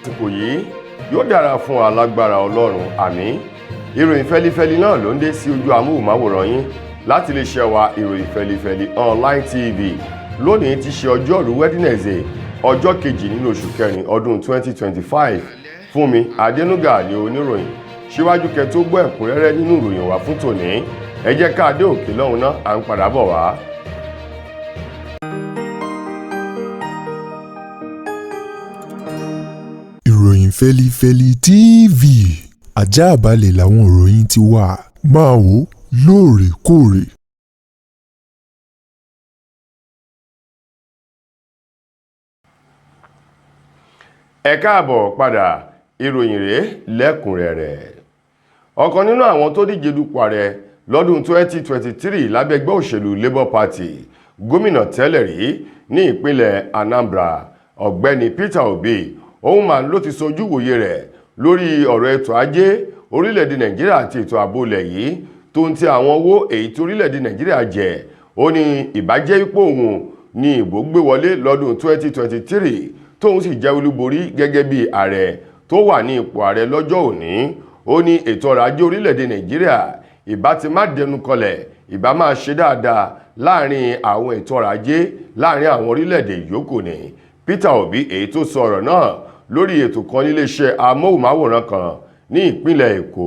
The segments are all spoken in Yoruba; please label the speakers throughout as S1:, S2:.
S1: Àsìkò yìí yóò dára fún alágbára Ọlọ́run, àmín. Ìròyìn fẹlifẹli náà ló ń dé sí ojú amóhùnmáwòrán yín láti lè ṣe wa Ìròyìn Fẹlifẹli Online TV. Lónìí ti ṣe ọjọ́rú Wednesday, ọjọ́ kejì nínú oṣù kẹrin ọdún 2025. Fúnmi Adénúgà ní oníròyìn. Síwájú kẹ́ tó gbọ́ ẹ̀kúnrẹ́rẹ́ nínú ìròyìn wa fún tòní, ẹ jẹ́ ká dé òkè lọ́hùn náà, à ń padà bọ̀ wá.
S2: Ìròyìn Fẹ́lifẹ́li TV, ajáàbalẹ̀ làwọn ìròyìn ti wà, máa wò lóòrèkóòrè.
S1: Ẹ káàbọ̀ padà, ìròyìn rèé lẹ́kùnrẹ́rẹ́. Ọ̀kan nínú àwọn tó díje dupò ààrẹ lọ́dún 2023 lábẹ́ ẹgbẹ́ òṣèlú Labour Party, gómìnà tẹ́lẹ̀ rí ní ìpínlẹ̀ Anambra, Ọ̀gbẹ́ni Peter Obi, òun máa ló ti sojú wòye rẹ̀ lórí ọ̀rọ̀ ètò ajé orílẹ̀-èdè Nàìjíríà àti ètò ààbò ilẹ̀ yìí tó ń ti àwọn owó èyí tí orílẹ̀-èdè Nàìjíríà jẹ. Ó ní ìbàjẹ́ ipò òun ní ìbò gbé wọlé lọ́dún 2023, tóun sì jẹ́ olúborí gẹ́gẹ́ bí ààrẹ tó wà ní ipò ààrẹ lọ́jọ́ òní. Ó ní ètò ọrọ̀ ajé orílẹ̀-èdè Nàìjíríà ìbá ti má dẹnu kọlẹ̀, ìbá máa ṣe dáadáa láàrin àwọn ètò ọrọ̀ ajé láàrin àwọn orílẹ̀-èdè yòókù ni. Peter Obi, èyí tó sọ ọ̀rọ̀ náà lórí ètò kan níléeṣẹ́ amóhùnmáwòrán kan ní ìpínlẹ̀ Èkó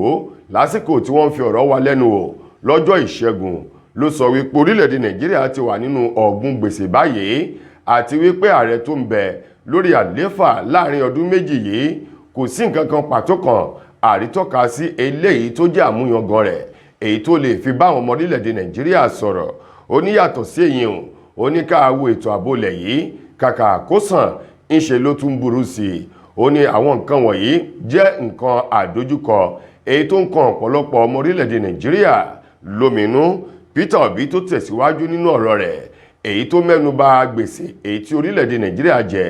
S1: lásìkò tí wọ́n ń fi ọ̀rọ̀ wa lẹ́nu wò lọ́jọ́ Ìṣẹ́gun, ló sọ wípé orílẹ̀-èdè Nàìjíríà ti wà nínú ọ̀gbun gbèsè báyìí, àti wípé ààrẹ tó ń bẹ lórí àlééfà láàrin ọdún méjì yìí kò sí nǹkan kan pàtó kan àrítọ́ka sí eléyìí tó jẹ́ àmúyangàn rẹ̀ èyí tó lè fi bá àwọn ọmọ orílẹ̀-èdè Nàìjíríà sọ̀rọ̀. Ó ní yàtọ̀ sí èyí hùn, ó ní ká wo ètò ààbò ilẹ̀ yìí, kàkà kó sàn, ńṣe ló tún burú sí i. Ó ní àwọn nǹkan wọ̀nyí jẹ́ nǹkan àdójúkọ èyí tó ń kan ọ̀pọ̀lọpọ̀ ọmọ orílẹ̀-èdè Nàìjíríà lóminú. Peter Obi tó tẹ̀síwájú nínú ọ̀rọ̀ rẹ̀ èyí tó mẹ́nu bà gbèsè èyí tí orílẹ̀-èdè Nàìjíríà jẹ,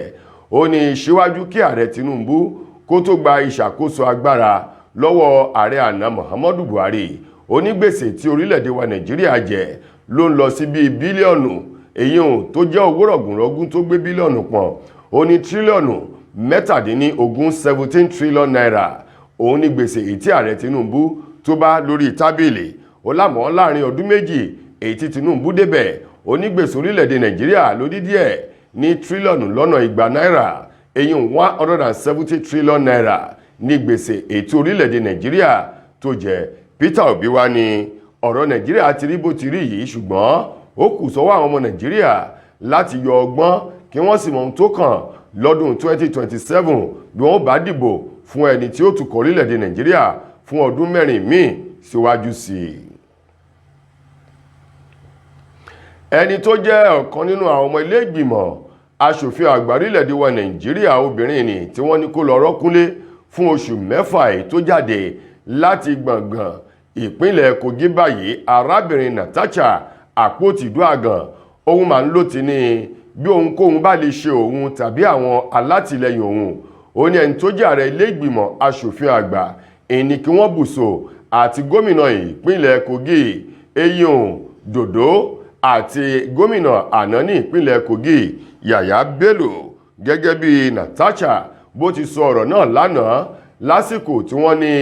S1: ó ní síwájú kí ààrẹ Tinubu kó tó gba ìṣàkóso agbára lọ́wọ́ ààrẹ àná Muhammadu Buhari, ó ní gbèsè tí orílẹ̀-èdè wa Nàìjíríà jẹ ló ń lọ sí bíi bílíọ̀nù, èyí ohun tó jẹ́ owó rọ̀gùnrọ̀gùn tó gbé bílíọ̀nù pọ̀n. Ó ní tírílíọ̀nù 17, 17 trillion naira, òun ní gbèsè èyí tí ààrẹ Tinubu tó bá lórí tábìlì. Ó lámọ́ láàrin ọdún méjì èyí tí Tinubu débẹ̀, ó ní gbèsè orílẹ̀-èdè Nàìjíríà lórí díẹ̀ ní tírílíọ̀nù lọ́nà igba náírà, èyí 170 trillion naira ní gbèsè èyí tí orílẹ̀-èdè Nàìjíríà tó jẹ. Peter Obi wá ní ọ̀rọ̀ Nàìjíríà ti rí bó ti rí yìí, ṣùgbọ́n ó kù sọ́wọ́ àwọn ọmọ Nàìjíríà láti yọ ọgbọ́n kí wọ́n sì mọ ohun tó kàn lọ́dún 2027 bí wọ́n bá dìbò fún ẹni tí ó tukọ̀ orílẹ̀-èdè Nàìjíríà fún ọdún mẹ́rin míì síwájú sí i. Ẹni tó jẹ́ ọ̀kan nínú àwọn ọmọ ilé ìgbìmọ̀ aṣòfin àgbà orílẹ̀-èdè wa Nàìjíríà obìnrin ni tí wọ́n ní kó lọ rọ́kúnlé fún oṣù 6 èyí tó jáde láti gbọ̀ngàn ìpínlẹ̀ Kogi báyìí, arábìnrin Natasha Àpótìdúàgàn, òun máa ń lò tí ní bí ohunkóhun bá lè ṣe òun tàbí àwọn alátìlẹyìn òun, ó ní ẹni tó jẹ́ ààrẹ ilé ìgbìmọ̀ aṣòfin àgbà ìní kí wọ́n bùsọ̀ àti gómìnà ìpínlẹ̀ Kogi eyín Dòdó àti gómìnà àná ní ìpínlẹ̀ Kogi Yàyà Bello. Gẹ́gẹ́ bí Natasha bó ti sọ ọ̀rọ̀ náà lánàá lásìkò tí wọ́n ní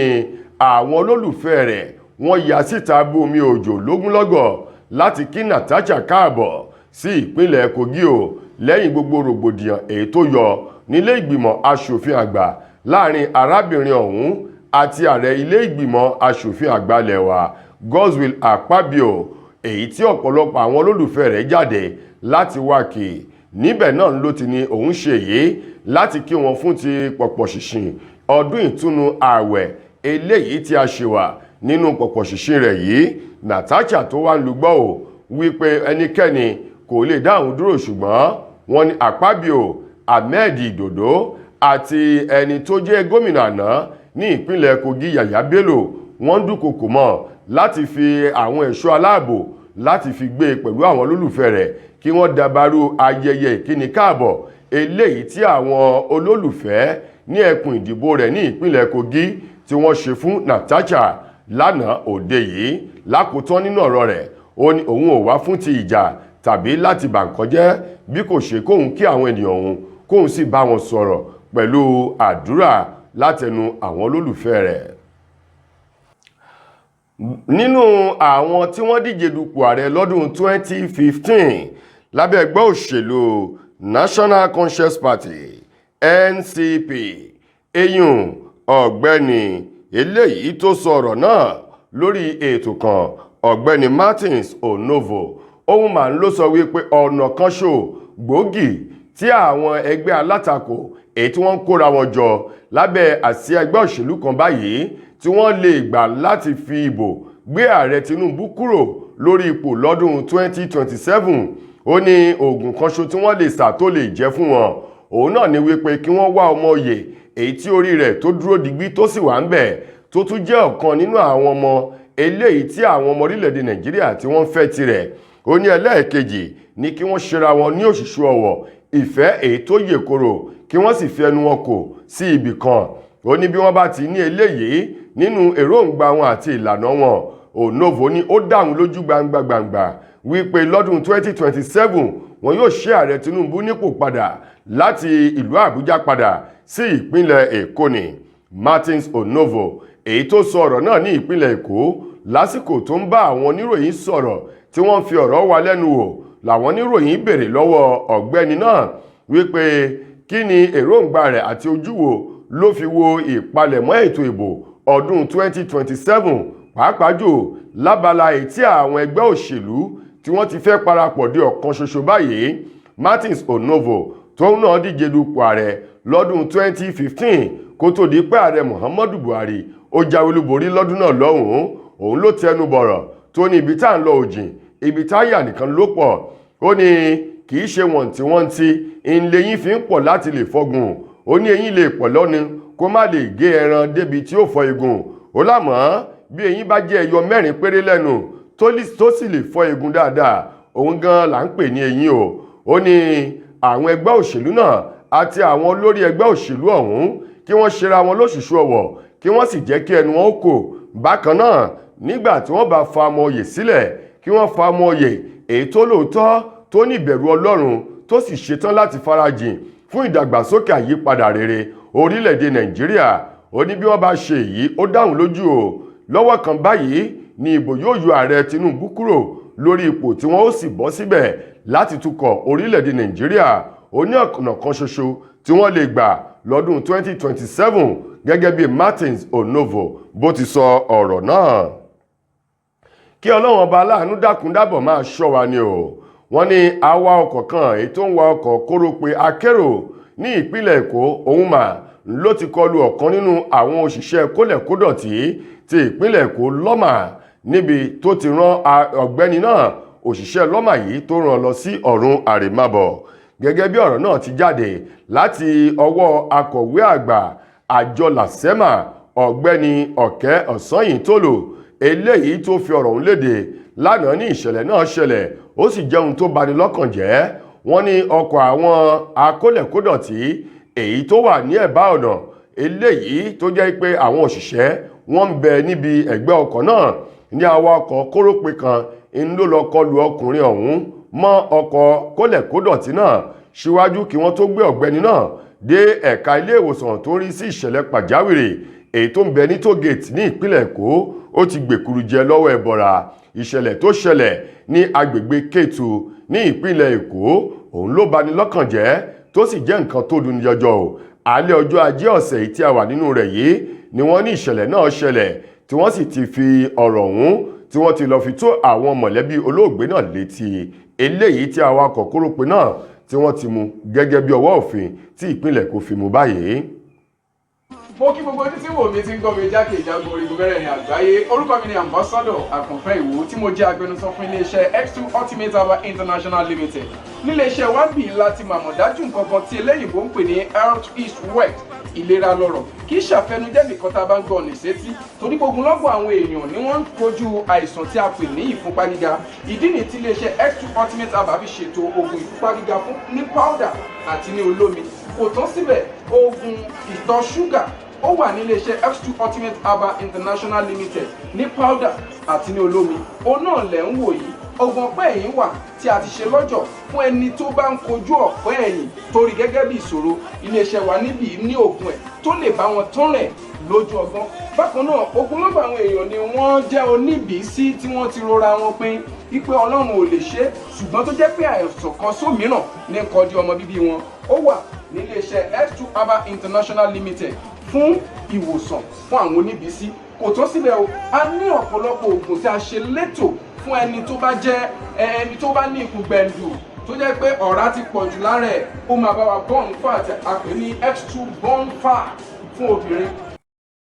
S1: àwọn olólùfẹ́ rẹ̀ wọ́n ya síta bómi òjò lógúnlọ́gọ̀ láti kí Natasha káàbọ̀ sí ìpínlẹ̀ Kogi o, lẹ́yìn gbogbo rògbòdìyàn èyí tó yọ nílé ìgbìmọ̀ aṣòfin àgbà láàrin arábìnrin ọ̀hún àti ààrẹ ilé ìgbìmọ̀ aṣòfin àgbà lẹ̀wà Godswill Akpabio, èyí tí ọ̀pọ̀lọpọ̀ àwọn olólùfẹ́ rẹ̀ jáde láti wá kí. Níbẹ̀ náà ló ti ní òun ṣe èyí láti kí wọn fún ti pọ̀pọ̀ ṣìnṣìn ọdún ìtúnu ààwẹ̀ eléyìí tí a ṣe wà nínú pọ̀pọ̀ ṣìnṣìn rẹ̀ yìí. Natasha tó wá ń lugbọ́ ò wípé ẹnikẹ́ni kò lè dá òun dúró, ṣùgbọ́n wọ́n ní Akpabio, Ahmed Dòdó àti ẹni tó jẹ́ gómìnà àná ní ìpínlẹ̀ Kogi Yàyà Bello wọ́n ń dúnkokò mọ́ láti fi àwọn ẹ̀ṣọ́ aláàbò láti fi gbé e pẹ̀lú àwọn olólùfẹ́ rẹ̀ kí wọ́n dabarú ayẹyẹ ìkíni káàbọ̀ eléyìí tí àwọn olólùfẹ́ ní ẹkùn ìdìbò rẹ̀ ní ìpínlẹ̀ Kogi tí wọ́n ṣe fún Natasha lánàá òde yìí. Lákòótán nínú ọ̀rọ̀ rẹ̀, ó ní òun ò wá fún ti ìjà tàbí láti bà nǹkan jẹ́, bí kò ṣe kóun kí àwọn ènìyàn òun, kóun sì bá wọn sọ̀rọ̀. Pẹ̀lú àdúrà látẹnu àwọn olólùfẹ́ rẹ̀. Nínú àwọn tí wọ́n díje dupò ààrẹ lọ́dún 2015 lábẹ́ ẹgbẹ́ òṣèlú National Conscience Party, NCP, eyín ọ̀gbẹ́ni eléyìí tó sọ ọ̀rọ̀ náà lórí ètò kan, Ọ̀gbẹ́ni Martins Onovo, ohun màá ló sọ wípé ọ̀nà kan ṣo gbòógì tí àwọn ẹgbẹ́ alátakò èyí tí wọ́n ń kóra wọn jọ lábẹ́ àsíá ẹgbẹ́ òṣèlú kan báyìí tí wọ́n lè gbà láti fi ìbò gbé Ààrẹ Tinubu kúrò lórí ipò lọ́dún 2027, ó ní oògùn kan ṣo tí wọ́n lè sà tó lè jẹ́ fún wọn, òun náà ni wípé kí wọ́n wá ọmọ oyè èyí tí orí rẹ̀ tó dúró digbí, tó sì wà ń bẹ̀, tó tún jẹ́ ọ̀kan nínú àwọn ọmọ eléyìí tí àwọn ọmọ orílẹ̀-èdè Nàìjíríà tí wọ́n fẹ́ tirẹ̀. Ó ní ẹlẹ́ẹ̀kejì ní kí wọ́n ṣera wọn ní òṣùṣù ọ̀wọ̀ ìfẹ́ èyí tó yè koro, kí wọ́n sì fi ẹnu wọn kò sí ibì kan. Ó ní bí wọ́n bá ti ní eléyìí nínú èròǹgbà wọn àti ìlànà wọn, Onovo ní ó dáhùn lójú gbangba gbangba wípé lọ́dún 2027 wọn yóò ṣe Ààrẹ Tinubu nípò padà láti ìlú Àbújá padà sí ìpínlẹ̀ Èkó ni. Martins Onovo èyí tó sọ ọ̀rọ̀ náà ní ìpínlẹ̀ Èkó lásìkò tó ń bá àwọn oníròyìn sọ̀rọ̀, tí wọ́n fi ọ̀rọ̀ wa lẹ́nu wò, làwọn oníròyìn béèrè lọ́wọ́ ọ̀gbẹ́ni náà wípé kí ni èròǹgbà rẹ̀ àti ojú wo ló fi wo ìpalẹ̀mọ́ ètò ìbò ọdún 2027, pàápàá jù lábala èyí tí àwọn ẹgbẹ́ òṣèlú tí wọ́n ti fẹ́ parapọ̀ di ọ̀kan ṣoṣo báyìí. Martins Onovo tóun náà díje dupò ààrẹ lọ́dún 2015 kó tó di pé Ààrẹ Muhammadu Buhari ó jáwé olúborí lọ́dún náà lọ́hùn-ún, òun ló tẹnu bọ̀rọ̀ tó ní ibi tá à ń lọ òjìn, ibi táyà nìkan ló pọ̀. Ó ní kì í ṣe wọ̀ntìwọ̀ntì ìlẹ̀yìn fi ń pọ̀ láti lè fọ́gun. Ó ní eyín lè pọ̀ lọ́ni kó má lè gé ẹran débi tí ó fọ́ egun. Ó lámọ́ bí eyín bá jẹ́ ẹyọ mẹ́rin péré lẹ́nu tó sì lè fọ́ egun dáadáa, òun gan là ń pè ní eyín o. Ó ní àwọn ẹgbẹ́ òṣèlú náà àti àwọn olórí ẹgbẹ́ òṣèlú ọ̀hún, kí wọ́n ṣera wọn lóṣùṣù ọ̀wọ̀, kí wọ́n sì jẹ́ kí ẹnu wọn kò bákan náà nígbà tí wọ́n bá fa ọmọ oyè sílẹ̀, kí wọ́n fa ọmọ oyè èyí tó lóòótọ́, tó ní ìbẹ̀rù Ọlọ́run, tó sì ṣetán láti farajìn fún ìdàgbàsókè, àyípadà rere orílẹ̀-èdè Nàìjíríà. Ó ní bí wọ́n bá ṣe èyí, ó dáhùn lójú o, lọ́wọ́ kan báyìí ni ìbò yóò yọ Ààrẹ Tinubu kúrò lórí ipò, tí wọ́n ó sì bọ́ síbẹ̀ láti tukọ̀ orílẹ̀-èdè Nàìjíríà. Ó ní ọ̀nà kan ṣoṣo tí wọ́n lè gbà lọ́dún 2027, gẹ́gẹ́ bí Martins Onovo bó ti sọ ọ̀rọ̀ náà. Kí Ọlọ́run Ọba aláàánú dákun dábọ̀ máa ṣọ́ wa ni o. Wọ́n ní awa ọkọ̀ kan èyí tó ń wa ọkọ̀ kórópè akérò ní ìpínlẹ̀ Èkó, òun mà ló ti kọlu ọ̀kan nínú àwọn òṣìṣẹ́ kólẹ̀kódọ̀tí ti ìpínlẹ̀ Èkó, Lọ́Mà, níbi tó ti rán ọ̀gbẹ́ni náà, òṣìṣẹ́ Lọ́Mà yìí, tó rán lọ sí ọ̀run àrèmábọ̀. Gẹ́gẹ́ bí ọ̀rọ̀ náà ti jáde láti ọwọ́ akọ̀wé àgbà àjọ LASEMA, Ọ̀gbẹ́ni Ọ̀kẹ́ Ọ̀sányìntòlò, eléyìí tó fi ọ̀rọ̀ ọ̀hún léde lánàá, ní ìṣẹ̀lẹ̀ náà ṣẹlẹ̀, ó sì jẹ́ ohun tó bani lọ́kàn jẹ́. Wọ́n ní ọkọ̀ àwọn akólẹ̀kódọ̀tí èyí tó wà ní ẹ̀bá ọ̀nà, eléyìí tó jẹ́ pé àwọn òṣìṣẹ́ wọ́n ń bẹ níbi ẹ̀gbẹ́ ọkọ̀ náà, ní awakọ̀ kórópè kan ń ló lọ kọlu ọkùnrin ọ̀hún mọ́ ọkọ̀ kólẹ̀kódọ̀tí náà síwájú kí wọ́n tó gbé ọ̀gbẹ́ni náà dé ẹ̀ka ilé ìwòsàn tó ń rí sí ìṣẹ̀lẹ̀ pàjáwìrì èyí tó ń bẹ ní tógèètì ní ìpínlẹ̀ Èkó. Ó ti gbèkuru jẹ lọ́wọ́ ẹ̀bọ̀ra. Ìṣẹ̀lẹ̀ tó ṣẹlẹ̀ ní agbègbè Kétu ní ìpínlẹ̀ Èkó, òun ló bani lọ́kàn jẹ́, tó sì jẹ́ nǹkan tó dunni jọjọ o. Alẹ́ ọjọ́ Ajé ọ̀sẹ̀ yìí tí a wà nínú rẹ̀ yìí ni wọ́n ní ìṣẹ̀lẹ̀ náà ṣẹlẹ̀, tí wọ́n sì ti fi ọ̀rọ̀ ọ̀hún tí wọ́n ti lọ fi tó àwọn mọ̀lẹ́bí olóògbé náà létí, eléyìí tí awakọ̀ kórópè náà tí wọ́n ti mú gẹ́gẹ́ bí ọwọ́ òfin tí ìpínlẹ̀ Èkó fi mú báyìí.
S3: Mo kí gbogbo ojú tí wò mí, tí ń gbọ́ mi jákèjádò orígun mẹ́rẹ̀ẹ̀rin àgbáyé. Orúkọ mi ni Ambassador Àkànfẹ́ Ìwò, tí mo jẹ́ agbẹnusọ fún iléeṣẹ́ X2 Ultimate Herbal International Limited. Níléeṣẹ́ wa bì láti màmọ̀ dájú nǹkan kan tí eléyìnbó ń pè ní health is wealth, ìlera lọ́rọ̀. Kì í ṣàfẹnujẹ́ nìkan tá a bá ń gbọ́ ní sétí, torí gbogbo lọ́gbọ̀n àwọn èèyàn ni wọ́n ń kojú àìsàn tí a pè ní ìfúnpá gíga. Ìdí nìyí tí iléeṣẹ́ X2 Ultimate Herbal fi ṣètò oògùn ìfúnpá gíga fún ní powder àti ní olómi. Kò tán síbẹ̀, oògùn ìtọ̀ ṣúgà ó wà ní iléeṣẹ́ X2 Ultimate Herbal International Limited ní powder àti ní olómi. Òun náà lẹ̀ ń wò yìí. Oògùn ọ̀pá ẹ̀yìn wà tí a ti ṣe lọ́jọ̀ fún ẹni tó bá ń kojú ọ̀pá ẹ̀yìn torí gẹ́gẹ́ bí ìṣòro. Iléeṣẹ́ wa níbí ní oògùn ẹ̀ tó lè bá wọn tán rẹ̀ lójú ọgbọ́n. Bákan náà, ogunlọ́gọ̀ àwọn èèyàn ni wọ́n jẹ́ oníbìísí tí wọ́n ti rora wọn pin wípé Ọlọ́run ò lè ṣe é, ṣùgbọ́n tó jẹ́ pé àìsàn kan sómìíràn ní kọjú ọmọ bíbí wọn. Ó wà níléeṣẹ́ X2 Herbal International Limited fún ìwòsàn fún àwọn oníbìísí. Kò tán síbẹ̀ o, a ní ọ̀pọ̀lọpọ̀ oògùn tí a ṣe létò fún ẹni tó bá jẹ́ ẹni tó bá ní ikùn gbẹ̀ǹdù, tó jẹ́ pé ọ̀rá ti pọ̀ jù lára ẹ̀. Ó máa bá wa burn fat, a pè ní X2 burn fat fún obìnrin.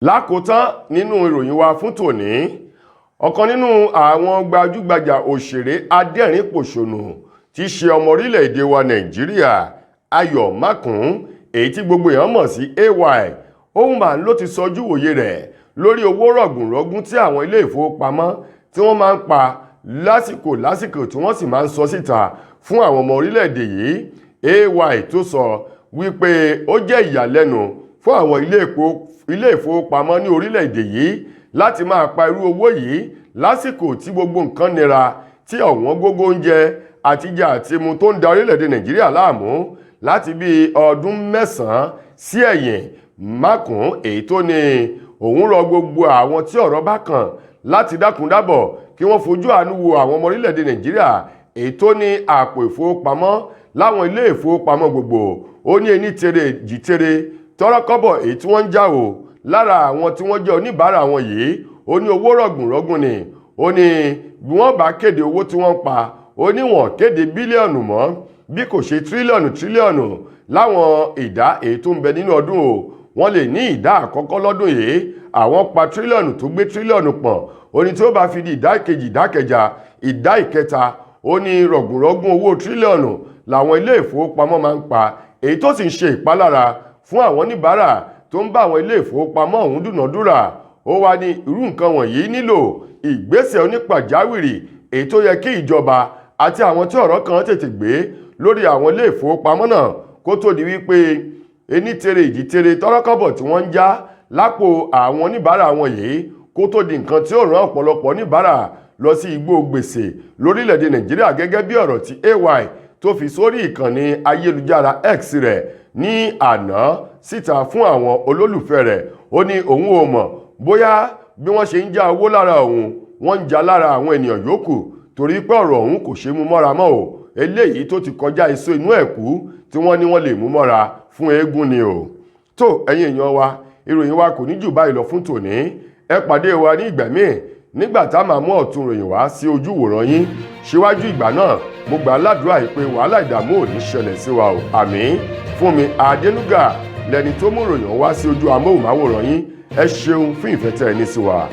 S1: Lákòótán nínú ìròyìn wa fún tòní, ọ̀kan nínú àwọn gbajúgbajà òṣèré adẹ́rìn-pòṣónú tí í ṣe ọmọ orílẹ̀-èdè wa Nàìjíríà, Ayọ̀ Mákùn, èyí tí gbogbo èèyàn mọ̀ sí AY, òun mà ló ti sọjú òye rẹ̀ lórí owó rọ̀gùnrọ̀gùn tí àwọn ilé ìfowópamọ́ tí wọ́n máa ń pa lásìkò lásìkò, tí wọ́n sì máa ń sọ síta fún àwọn ọmọ orílẹ̀-èdè yìí. AY tó sọ wípé ó jẹ́ ìyàlẹ́nu fún àwọn ilé ìfowópamọ́ ní orílẹ̀-èdè yìí láti máa pa irú owó yìí lásìkò tí gbogbo nǹkan nira, tí ọ̀wọ́n gógó oúnjẹ àtijẹ àti mu tó ń da orílẹ̀-èdè Nàìjíríà láàmú láti bí ọdún 9 sí ẹ̀yìn. Mákùn èyí tó ní òun rọ gbogbo àwọn tí ọ̀rọ̀ bá kàn láti dákun dábọ̀ kí wọ́n fojú àánú wo àwọn ọmọ orílẹ̀-èdè Nàìjíríà èyí tó ní àpò ìfowópamọ́ láwọn ilé ìfowópamọ́ gbogbo. Ó ní ení tere jìtere tọ́rọ́kọ́bọ̀ èyí tí wọ́n ń já o lára àwọn tí wọ́n jẹ́ oníbàárà wọn yìí. Ó ní owó rọ̀gùnrọ̀gùn ni. Ó ní bí wọ́n bá kéde owó tí wọ́n ń pa, ó ní wọ́n kéde bílíọ̀nù mọ́ bí kò ṣe tírílíọ̀nù tírílíọ̀nù láwọn ìdá èyí tó ń bẹ nínú ọdún o. Wọ́n lè ní ìdá àkọ́kọ́ lọ́dún yìí, àwọn pa tírílíọ̀nù tó gbé tírílíọ̀nù pọ̀n. Ó ní tí ó bá fi di ìdá ìkejì, ìdá kẹjà, ìdá ìkẹta, ó ní rọ̀gùnrọ̀gùn owó tírílíọ̀nù làwọn ilé ìfowópamọ́ máa ń pa, èyí tó sì ń ṣe ìpalára fún àwọn oníbàárà tó ń bá àwọn ilé ìfowópamọ́ ọ̀hún dúnàádúrà. Ó wá ní irú nǹkan wọ̀nyí nílò ìgbésẹ̀ onípàjáwìrì èyí tó yẹ kí ìjọba àti àwọn tí ọ̀rọ̀ kan tètè gbé lórí àwọn ilé ìfowópamọ́ náà, kó tó di wípé ení tere ìdí tere tọ́rọ́kọ́bọ̀ tí wọ́n ń já lápò àwọn oníbàárà wọn yìí, kó tó di nǹkan tí ó rán ọ̀pọ̀lọpọ̀ oníbàárà lọ sí igbó gbèsè lórílẹ̀‐èdè Nàìjíríà, gẹ́gẹ́ bí ọ̀rọ̀ tí AY tó fi sórí ìkànnì ayélujára X rẹ̀ ní àná síta fún àwọn olólùfẹ́ rẹ̀. Ó ní òun ò mọ̀ bóyá bí wọ́n ṣe ń já owó lára òun, wọ́n ń já lára àwọn ènìyàn yòókù, torí pé ọ̀rọ̀ òun kò ṣe mú mọ́ra mọ́ o. Eléyìí tó ti kọjá èso inú ẹ̀kú tí wọ́n ní wọ́n lè mú mọ́ra fún eégún ni o. Tó ẹ̀yin èèyàn wa, ìròyìn wa kò ní jù báyìí lọ fún tòní. Ẹ pàdé wa ní ìgbà míì nígbà tá a máa mú ọ̀tun ròyìn wá sí ojú wòran yín. Síwájú ìgbà náà, mo gbà á ládùúrà yìí pé wàhálà, ìdààmú ò ní ṣẹlẹ̀ sí wa o. Àmín. Fúnmi Adénúgà lẹni tó mú ìròyìn wá sí ojú amóhùnmáwòrán yín. Ẹ ṣeun fún ìfẹ́ tẹ́ ẹ ní sí wa.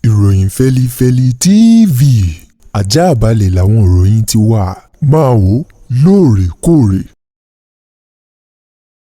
S2: Ìròyìn Fẹ́lifẹ́li TV, ajáàbalẹ̀ làwọn ìròyìn ti wà. Máa wò lóòrèkóòrè.